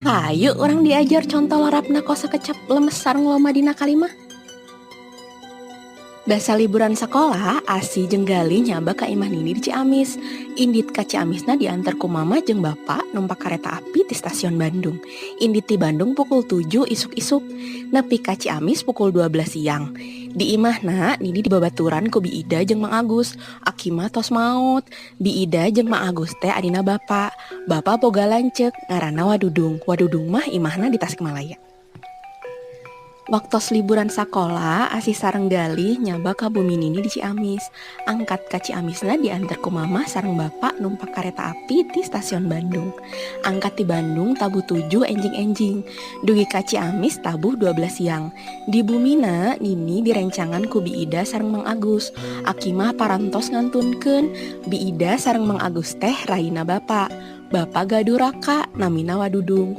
Hayu urang diajar conto larapna kosakecap lemes sareng loma dina kalimah. Basa liburan sakola, Asih jeung Galih nyaba ka imah Nini di Ciamis. Indit ka Ciamisna diantar ku mama jeung bapa numpak kareta api ti stasiun Bandung. Indit ti Bandung pukul 7 isuk-isuk. Nepi ka Ciamis pukul 12 siang. Di imahna, Nini dibabaturan ku Bi Ida jeung Mang Agus. Aki mah tos maot. Bi Ida jeung Mang Agus teh adina bapa. Bapa boga lanceuk, ngaranna Wadudung. Wadudung mah imahna di Tasikmalaya. Waktos liburan sakola, Asih sareng Galih nyaba ka bumi Nini di Ciamis. Angkat ka Ciamisna diantar ku mama sareng bapa numpak kareta api ti stasiun Bandung. Angkat ti Bandung tabuh 7 enjing-enjing. Dugi ka Ciamis tabuh 12 siang. Di bumina, Nini direncangan ku Bi Ida sareng Mang Agus. Aki mah parantos ngantunkeun. Bi Ida sareng Mang Agus teh raina bapa. Bapa gaduh raka, namina Wadudung.